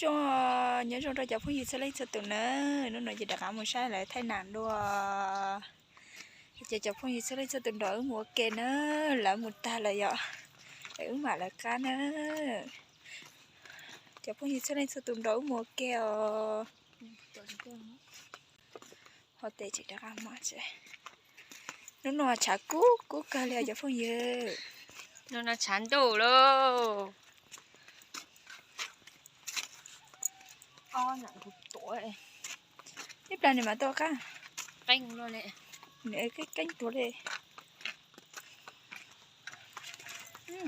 Nyob zoo, nyob zoo rau cov phooj ywg txhua leej txhua tus na. Hnub no ces rov qab mus saib lawv thaij nam dua. Ces cov phooj ywg txhua leej txhua tus nrog wb mus ua ke na, lawv mus tag lawm yom, es wb mam lawv qab na. Cov phooj ywg txhua leej txhua tus nrog wb mus ua ke os. Ho tes tseem rov qab mus tsev. Hnub no tshav kub kub kawg li cov phooj ywg. Hnub no tshav ntuj lauj. Ib plag nws mam tuaj qab. Qeeb tuag li.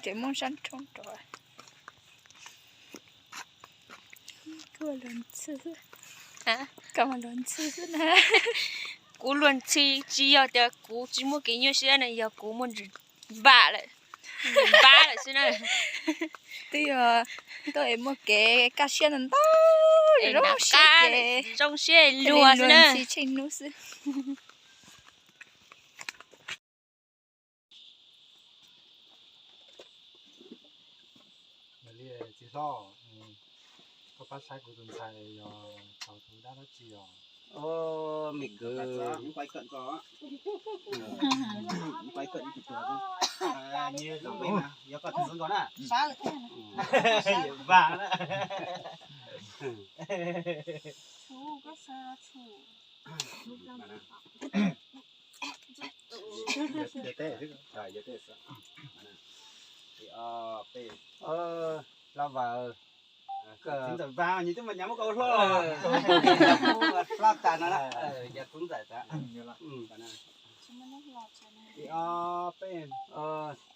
Tseem muaj sab nroo rau. Kuv luag ntxhi xwb. Koj mas luag ntxhi xwb na. Kuv luag ntxhi tsis yog tias kuv tsis muaj kev nyuaj siab na, yog kuv muaj npam lawm, npam lawm xwb na. Twb yog tuaj es muaj kev kaj siab ntau ntau, es zoo siab ces zoo siab luag xwb na, ntxhi tsheej hnub xwb. Li txiv hlob, koj pab saib kuv tus ntxhais yog tau tus dab dab tsi os? Me kwv, yog koj tus ntxhais nkaus na, Hlob Vawg, txiv ntxawm Vag, nws twb mas nyav muab koj ua hlob, hlob tas no, yog txiv ntxawm tas.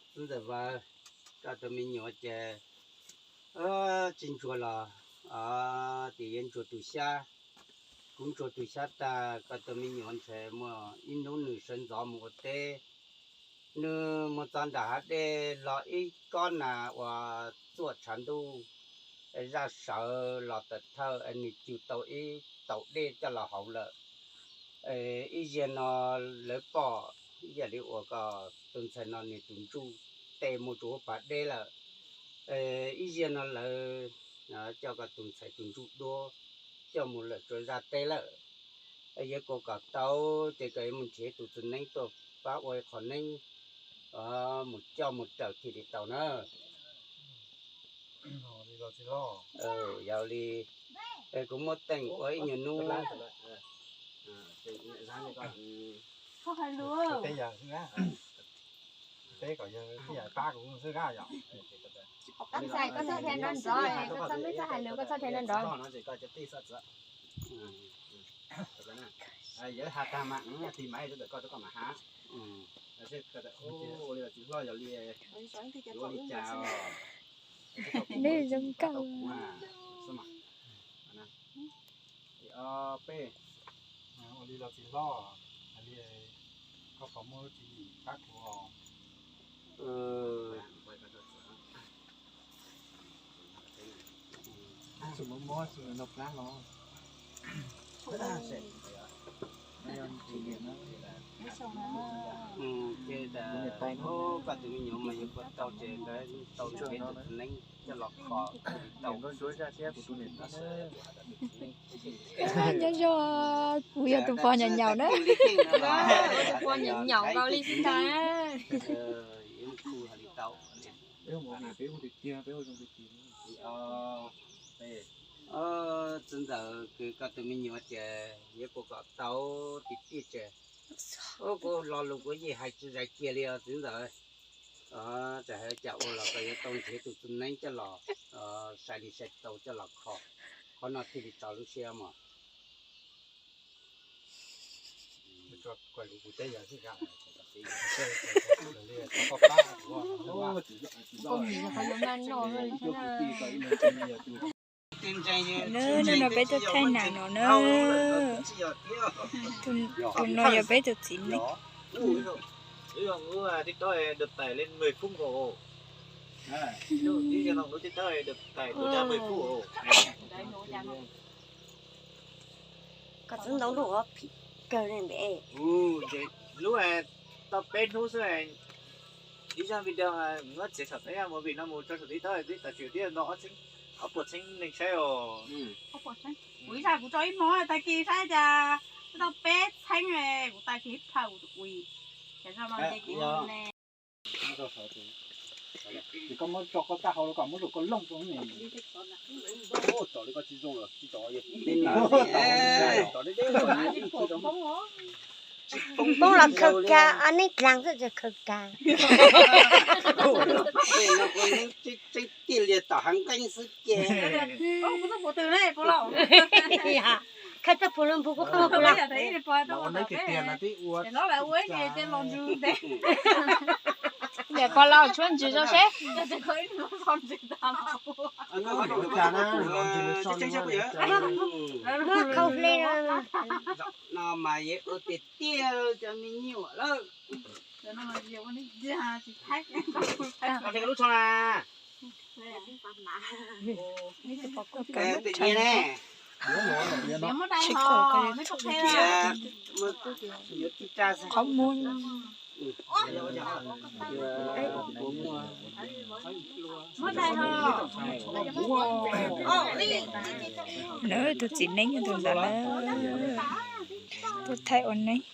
Txiv ntxawm Vawg, koj tus me nyuam ces tsis ntsuag los tias yuav ntsuag tus xyab. Kuv ntsuag tus xyab tag, koj tus me nyuam ntshe muaj ib hnub nws sawv ntxov mus ua teb. Nws mus txog nram hav dej los ib kob nas uas txuaj tshav ntuj, zaj sawv los tawm thawj, nws cug tau ib taus dej coj los haus lawm. Ib zaug no lawv pom, ib yam li uas koj tus ntxhais no nws tus ntsuj tes mus rau huab pas deb lawm. Ib zaug no lawv coj koj tus ntxhais tus ntsuj duab coj mus lawm rau zaj teb lawm. Yog koj kom tau ces koj yuav mus nrhiav tus txiv neeb tuaj pab ua qhov neeb mus coj mus raws thiaj li tau na. Yog li, kuv muab teem ua ib nyuag hnub. Koj txhob hais lus, koj txhob hais lus, koj txhob hais nrov nrov. Neb zoo nkauj. Ua li los txiv hlob, li koj puas muaj lub tswv yim pab kuv os? Ces tas, koj tus me nyuam mas yuav puas tau ces nkawd tau nrhiav tus txiv neeb coj los kho tau. Nyob zoo, kuv yog tus pog nyaum nyaum na. Tus pog nyaum nyaum nkaus li xwb ntag. Txiv ntxawm, koj tus me nyuam ces yuav puas kom tau tiag tiag ces, kuv lo lus kuv yeej hais tsis zais kiag li os txiv ntxawm. Txawm hais cas ua los koj yuav tau nrhiav tus txiv neeb coj los sai li sai tau coj los kho, qhov no thiaj li txaus lub siab mog. Hnub no peb tuaj thaij nam no na. Tus no yog peb tus txiv neeb. Koj txhob ntaus lub phim kawg li npe. Lub tau peb hnub xwb, ib zaj video muab txiav saum peb zaj movie no mus tso saum TikTok, TikTok tsis tib nto ob txhiab. Qhov puas txheeb neeg saib os. Kuv ib zag kuv tso ib hmo tag kis saib cas tau peb txheeb, kuv tag kis ib phaum ui. Cas zaj no ces kuv ne. Ces koj muab tso koj tag hauv los kom muab rau koj looj rau ne. Tsom li koj tsis zoo los tsis tsom. Poob los khaws kag, nej dlaag xwb tseem khaws kag. Tseeb tiag li tom hav nqeeb xwb ces. Khaws txog pum lug npug kuv qhov kuv los. Niam pog los tshuab ntsws zoo seb. Khaws hle. No mas yeej ua tiag tiag cov me nyuam lawm. Lub tshoob na. Qhov muag. Lawv tus txiv neeb tus ntawd na, tuaj thaij ua neeb.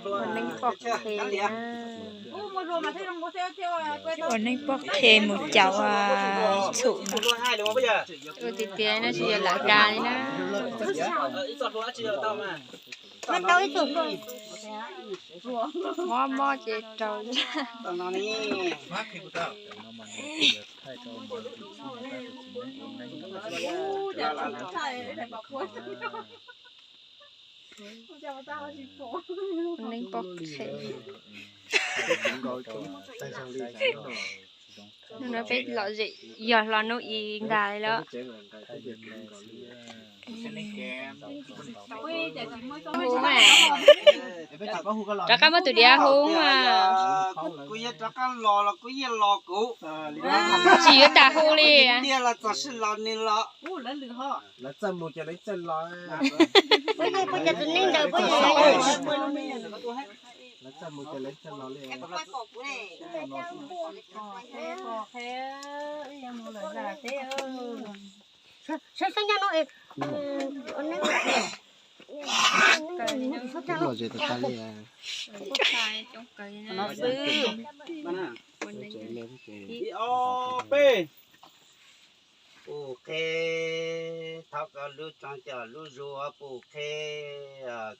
Ua neeb poj qhe na. Ua neeb poj qhe mus caum txhum no. Ua tiag tiag no tsis yog lam dag li na. Mob mob ces raug. Neeb poj qhe. Hnub no peb lom zem yog hlo hnub ib ntag li lawm. Rov qab muab tus diav hu mas. Kuv yuav rov qab los los kuv yeej los kuv. Tsis yuav tas hu li. Tiag los txog sij los nws los. Lawv txawj mus ces lawv txawj los. Lawv txawj mus ces lawv txawj los li. Los zem tas tas li. Ib ob peb. Pum qhe, thov kom lub tsoov coj lub zuag pum qhe,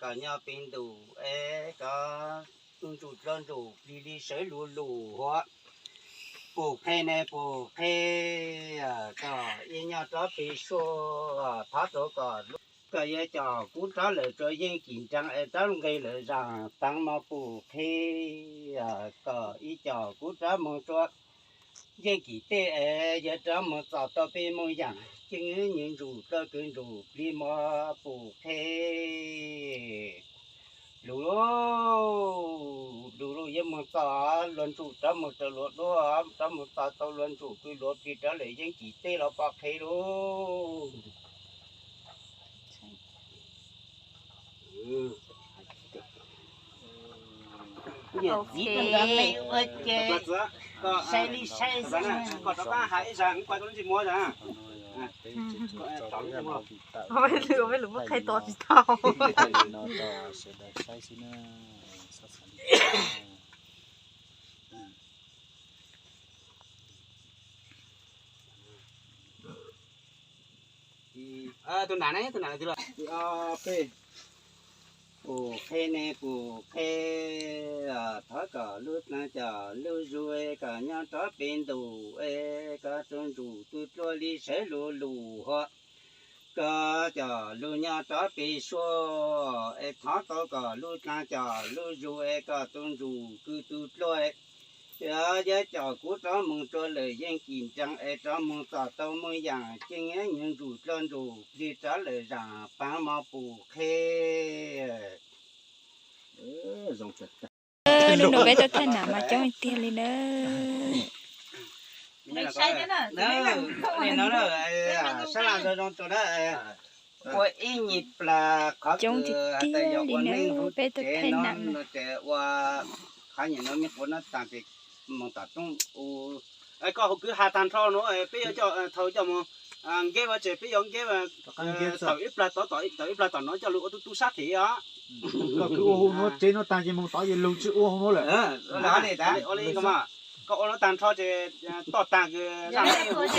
kom nyob peb ntus es kom tus ntsum dlua ntsum plig li sawv lug lug huav. Pum qhe ne pum qhe, kom ib nyob rov pem suab, thov rau kom lub, kom yuav coj kuv rov lawm rua yeej kis nraag es rov nqes lawm zaag taag mog pum qhe, kom ib coj kuv rov moog rua yeej kis tej es yuav rov moog txog tau peb moog yaam ceeb nws ntsum dlua kws ntsum plig mog pum qhe. Lug lug lug yuav moog txog luag ntsum rov moog rua luag duab, rov moog txog tau luag ntsum kws luag plig rov lawm yeej kis tej los pom qhe lug. Saib li saib xwb. Lwm muab qhe tos tsis tau. Tus nam ne, tus nam twg los? Pum qhe ne pum qhe, thov kom lub dlaag coj lub zuag kom nyob rov pem ntus es kom tug ntsum tug dlua li sawv lug lug huav. Kom coj lug nyob rov pem suab es thov tau kom lub dlaag coj lub zuag es kom tug ntsum kws tug dlua yuav coj kuv rov moog rua lawm yeej kis nraag es rov moog txog tau moog yaam ceeb nws ntsum dlua ntsum plig rov lawm zaam paag mog pum qhe. Nub nub peb tuaj thaij nam mas coob tiag li na. Sab laj zoo zoo rua na, ua ib nyuag plag qhov kws has tas yog ua neej huv tsev no ces ua qhov nyuag no me quav no taag ces moog tom roob u Koj hu kwv has tag nrho no peb yuav coj thaum coj mus nkeb ua ces peb yuav nkeb tawm ib plag tod tawm ib plag tom no coj lug ua tu tu sab thiv os. Koj kwv ua hu nuav tsev nuav tag ces moog tod ces lug tsi ua hu nuav lawm. Ua li koj ua nuav tag nrho ces toj tag kws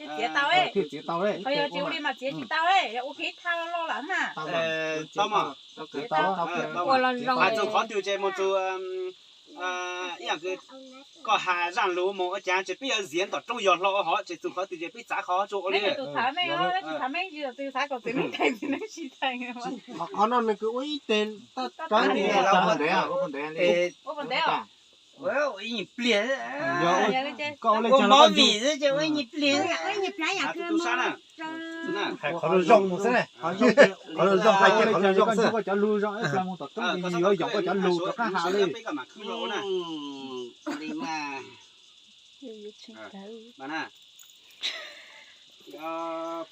thiaj txiav tau, thiaj txiav tau, yog tsis ua li mas txiav tsis tau, yog ua kiag ib thaj loj lawm mas. Tau mas, txug qhov twg ces moog txug ib yaam kws koj has zaaj lug moog ua caag ces peb yuav ziav tom roob yog hlo hov ces txug qhov twg ces peb txav qhov tsuas ua li. Qhov no nws kws ua ib teg tab kav li ua ntev, ua ntev li. Ua ib pliag, ua movie xwb ces ua ib pliag. Hais qhov zoo mus xwb, qhov zoo hais qhov zoo xwb. Koj cov lug zoo ib plag moog tom roob ces yuav yoom koj cov lug rov qab has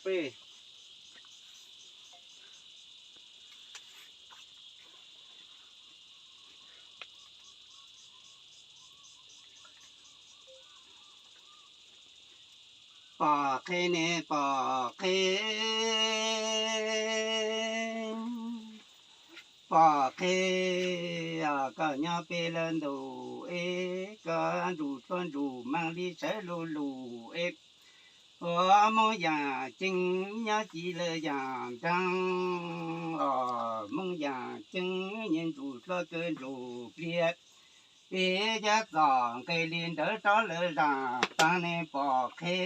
li. Pom qhe ne pom qhe, pom qhe, koj nyob pem lawv ntuj es koj ntsug txhua ntsug maam li sawv lug lug es, ua Moob Yaam Ceeb nyob ci lawv yaam nraag, os Moob Yaam Ceeb nyiaj ntsug txhua kawg ntsug pliag, es cov txom nqe li ntawd rov lawv zaam paab ne pom qhe,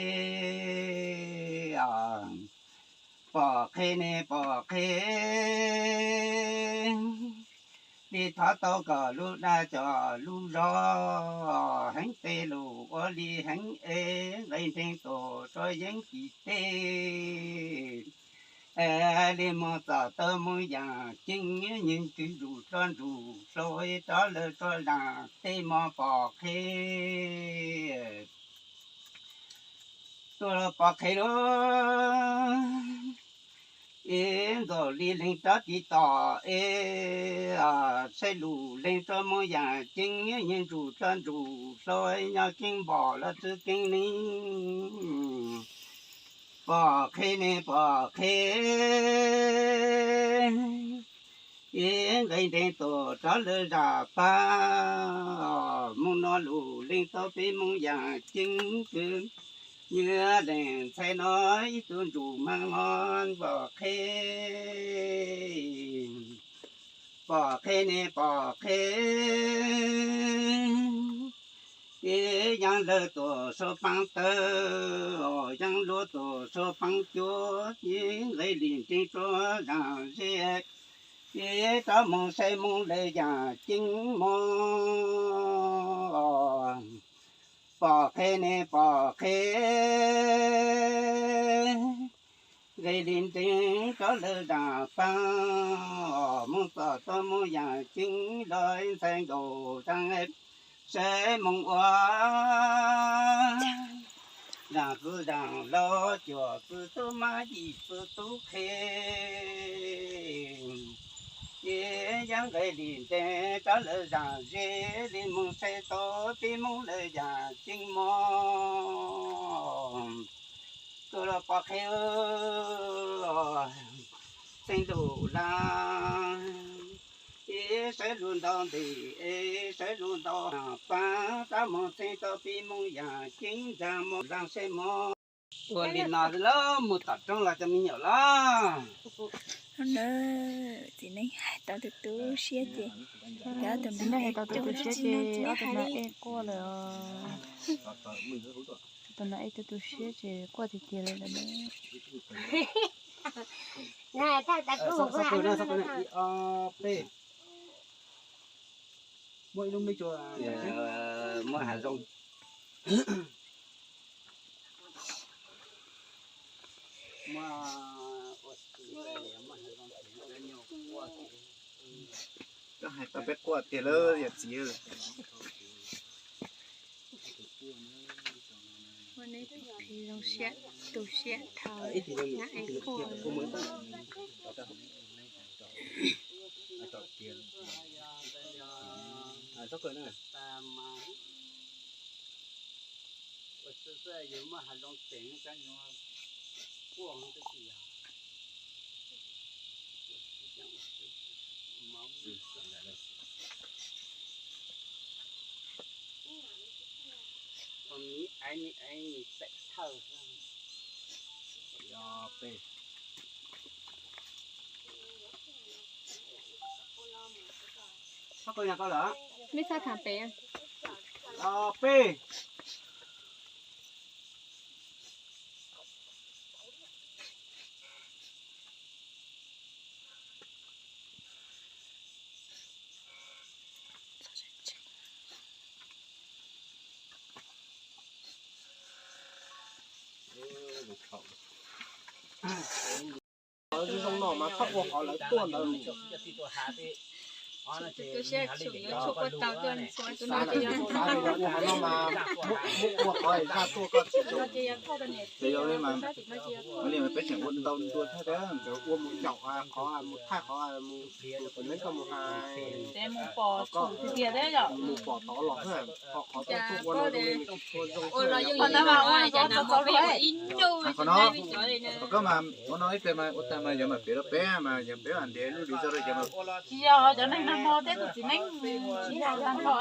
pom qhe ne pom qhe. Li thov tau kom lub dag cov lub zog heev, tej lus ua li heev es nqe nreeg tuaj rua yeeb tsis teg. Li moog txog tau Moob Yaam Ceeb nyiaj ntsug txhua ntsug hlau rov lawv rua zaam tej mog pom qhe. Tuaj los pom qhe lawm. Es nkaus li leeg rov tsis tom es, saib lus leeg rua Moob Yaam Ceeb nyiaj ntsug txhua ntsug hlau nyob keeb npom lawv txwv keeb neeg. Pom qhe ne pom qhe, es nqe nreeg tuaj rov lawv zaam paab, moog nua lus leeg tau peb Moob Yaam Ceeb kws nyiaj leeg ntxhais no ib tug ntsug maam no pom qhe. Pom qhe ne pom qhe, es yaaj lawv tuaj sau paab tawg, yaaj luag tuaj sau paab cuab, es nqe li nreeg rua zaam ze, es rov moog saib Moob lawv Yaam Ceeb mog. Pom qhe ne pom qhe, nqe li nreeg rov lawv zaam paab, moog txog tau Moob Yaam Ceeb los ntxhais nkaus zaam, saib Moob ua zaam txwv zaam laug, cuam txwv tub mab, yim txwv tub qhe. Ces yaaj nqe li ntev rov lawv zaam ze, li moog saib tau peb Moob lawv Yaam Ceeb mog. Tuaj los pom qhe, xeeb lug laag, es saib lug ntau ntev, es saib lug ntau paab, rov moog xeeb tau peb Moob Yaam Ceeb nraag mog, laag saib mog. Ua li no lawm, moog tom roob los cov me nyuam los. Txiv neej hais tau tus tu siab ces, txiv neej hais tau tus tu siab ces ob tug no ej quaj lawm. Tus no ej tu tu siab ces quaj tiag tiag li lawm. Muaj ib lub me tsuas, muab has zoo. Koj hais tau peb quaj tiag lawm yawm txiv. Zoo siab, tu siab dhau, nyab ej quaj. Mej txhob tham pem. Peb. Zoo no mas txhob ua qhov lawv tuaj ntawd. Xav ua qhov no mas muab ua qhov zaj tuaj koj tsis zoo. Ces yog li mas, li mas peb tseem ua ntau dua thiab, nkawd ua mus caum qhov mus thaij qhov mus, tus neeg koj mus hais, mus pom tod los thiab, qhov tuaj ua no zoo li nws tsis tshua zoo. Qhov no, qhov koj mas ua no ib pliag mas ua tag mas yog mas piav rau peb mas yog peb mam ntiav lub li zog rau yog mas. Tsis yog cov neeg nag hmo thiab tus txiv neej thab zoo.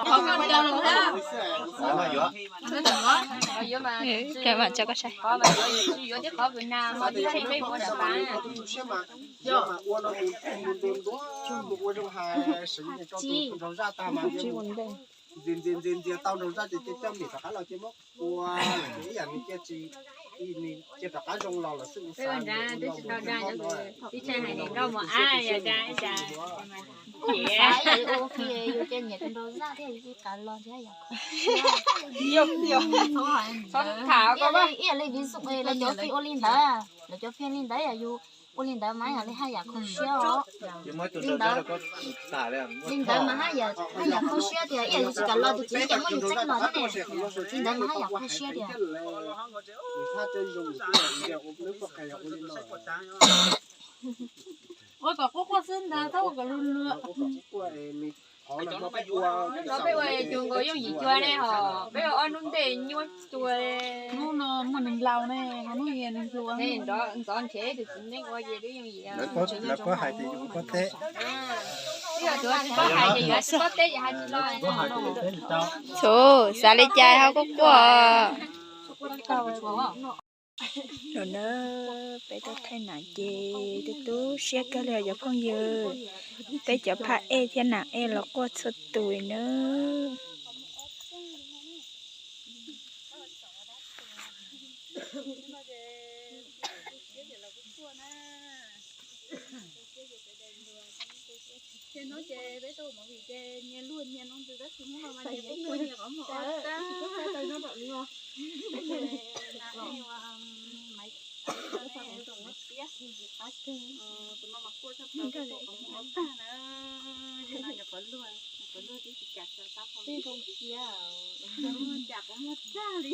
Qhov mas yuav, yuav mas tsis yuav thiab qhov vwm nas mas tsis tsheej peb ua nram pas. Ntxias ntxias ntxias tau nraug zaj ces coj ntim rov qab los ces muab ua lawm ces ib yam nws cia tsis, nws cia rov qab zoo los lawm xwb. Ib tshaj hais nim nkauj mus ab yog cas ib cas. Ua fij yus cia nyiam tus nraug zaj thiab yus cia kav los thiab yom. Txhob tham koj ib yam li vis xwm lawv cov fij ua li ntawd, lawv cov fij li ntawd yog yus ua li ntawd mas yog li haj yam kho siab os. Li ntawd, li ntawd mas haj yam, haj yam kho siab tias ib yam li tsis kam los tus txiv neej ces muab yus txeeb los thiab ne. Li ntawd mas haj yam kho siab tias. Ua kom quaj quaj xwb ntag, txhob ua kom luag luag. Hnub no peb ua cuag nkaus yooj yim cuag ne ho, peb ua ob hnub ntej nyuaj cuag. Hnub no muaj neeg laus ne, ho hnub ib neeg hluas. Ntxov nrhiav tus txiv neej ua ces twb yooj yim. Lawv paub hais tias yus pob teb. Twb yog tsis paub hais ces yus tsis pob teb ces hais tsis los. Txhua xav li cas ho quaj quaj. Lawm na, peb tuaj thaij nam ces tu tu siab kawg li os cov phooj ywg. Peb cov phaj ej thiab nam ej los quaj txhua tus li na. Ces hnub ces peb tuaj ua movie ces nyias luag nyias no ntws tab sis hnub no mas nyias peb luag nyias qhov muag os. Tus no mas quaj tshaj plaws, tus qhov muag qhov tag na, yog no nyuam qhuav luag, nyuam qhuav luag twb tsis kam tso tau qhov muag, cas qhov muag tag li.